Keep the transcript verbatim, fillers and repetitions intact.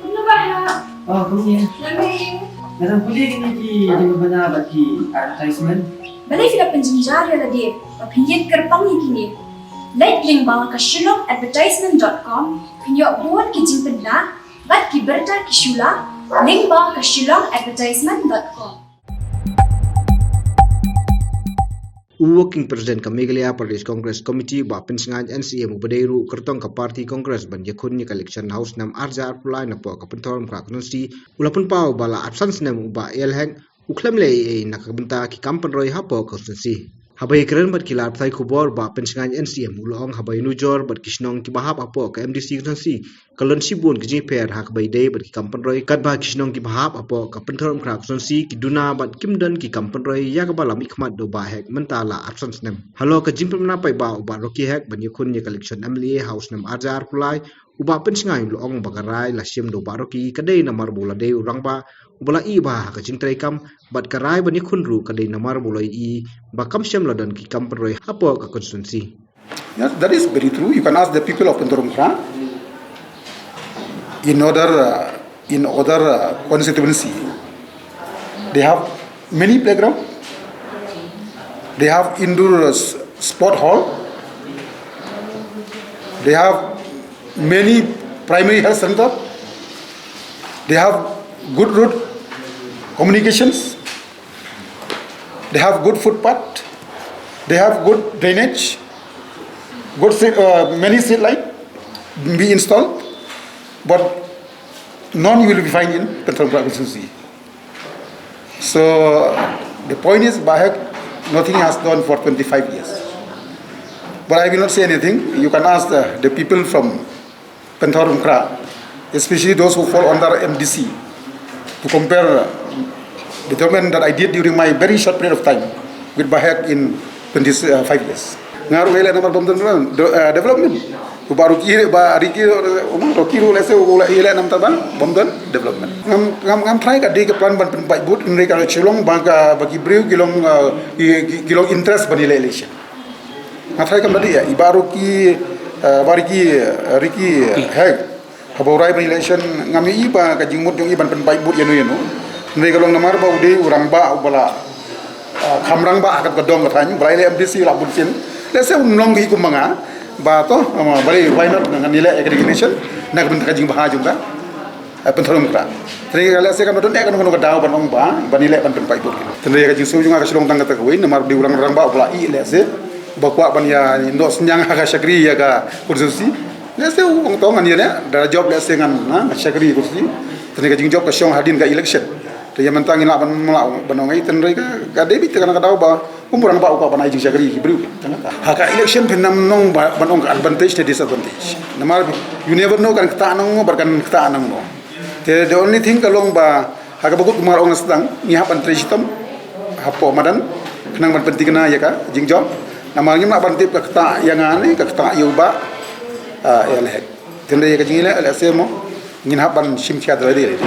Kumno ba ha? Oh, kumne. Nga dang pule kine ki jingpynbna bad ki advertisement. Balei phi la pynjynjar ïa lade ba phin ïeng kyrpang ïa kine? Leit lyngba ka shillong advertisement dot com, phin ïoh bun ki jingpynbna bad ki bynta ki shula lyngba ka shillong advertisement dot com. U Working President ka Meghalaya Pradesh Congress Committee, Bah Pynsngain N C M, uba dei ruh kyrtong ka Party Congress ban ïakhun ïa ka election ha u snem ar hajar arphew lai napoh ka Pynthorumkhrah constituency, u la pynpaw ba la arphew san snem u Bah A L Hek u khlem leh ei ei na ka bynta ki kam pynroi hapoh ka constituency. Haba ïakren bad ki lad pathai khubor, Bah Pynsngain N C M u la ong haba ïanujor bad ki shnong kiba hap hapoh ka M D C constituency, ka long shibun ka jingpher ha kaba ïadei bad ki kam pynroi, katba ki shnong kiba hap hapoh ka Pynthorumkhrah constituency ki duna bad kim don ki kam pynroi, ïa kaba la mihkhmat da u Bah Hek mynta la arphew san snem. Halor ka jingpynbna paidbah u Bah Rocky Hek ban ïakhun ïa ka election M L A ha u snem ar hajar arphew lai, u Bah Pynsngain u la ong ba ka rai la shim da u Bah Rocky ka dei namar ba u la dei u rangbah uba la ïeh bha ha ka jingtrei kam, bad ka rai ban ïakhun ruh ka dei namar ba u la ïohi ba kam shym la don ki kam pynroi hapoh ka constituency. Yes, that is very true. You can ask the people of Pynthorumkhrah. In other, uh, in other, uh, constituency, they have many playground. They have indoor, uh, s-, sport hall. They have many primary health center. They have good road communications. They have good footpath. They have good drainage. Good street, uh, many street light be installed. But none you will be find in Pynthorumkhrah constituency. So the point is, Bah Hek, nothing has done for twenty-five years. But I will not say anything. You can ask the, the people from Pynthorumkhrah, especially those who fall under M D C, to compare the development that I did during my very short period of time with Bah Hek in twenty-five years. Nga ruh ïaleh namar bym don de-, eh, development. U Bah Rocky, Bah Rocky, um, Rocky ruh lehse u la ïaleh namar ba bym don development. Ngam, ngam, ngam try ka dei ka plan ban pynbeit vote, hynrei ka shillong ba ka, ba ki briew ki long, eh, ki, ki, ki long interest ban ïaleh election. Nga try kam da dei ïa i Bah Rocky, eh, Bah Rocky, eh, Rocky, eh, Hek. Haba u rai ban election, ngam ïohi ba ka jingmut jong i ban pynbeit vote ïano ïano. Hynrei ka long namar ba u dei u rangbah uba la, ah, kham rangbah ha ka dong ka thaiñ, ba la ïaleh M D C la bun sien. Lehse un long hi kum ma nga, ba to, ah, balei, why not, ngan ïaleh ïa ka designation na ka bynta ka jingbha jong ka, eh, Pynthorumkhrah. Hynrei lehse kam don eh kano kano ka daw ban ong ba, ban ïaleh ban pynbeit vote. Hynrei ka jingsngew jong nga ka shu long tang kata kawei, namar u dei u rang, rangbah uba la ïeh lehse, ba kwah ban ïa, ïa noh synñiang ha ka shakri ïa ka constituency. Lehse u ong to ngan ïaleh, da jop lehse ngan, ha, ngan shakri ïa ka constituency. Te ka jingjop ka shong hadien ka election. Te ïa mynta ngin lah ban, lah ban ong ei, te hynrei ka, ka dei beit te kane ka daw ba, um, u rangbah u kwah ban ai jingshakri ïa ki briew. Ha ka election phin ym ong ba, ban ong ka advantage ne disadvantage. Namar you never know kan ktah nangno bad kan ktah nangno. Te the only thing ka long ba, ha kaba kut kumba nga ong sdang, ngi hap ban trei shitom hapoh madan, khnang ban pynthikna ïa ka jingjop. Namar ngim lah ban tip ka ktah ïa nga ne ka ktah ïa u Bah, ah, A L Hek. Te hynrei ïa ka jingïaleh lehse mo, ngin hap ban shim khia da lade lade.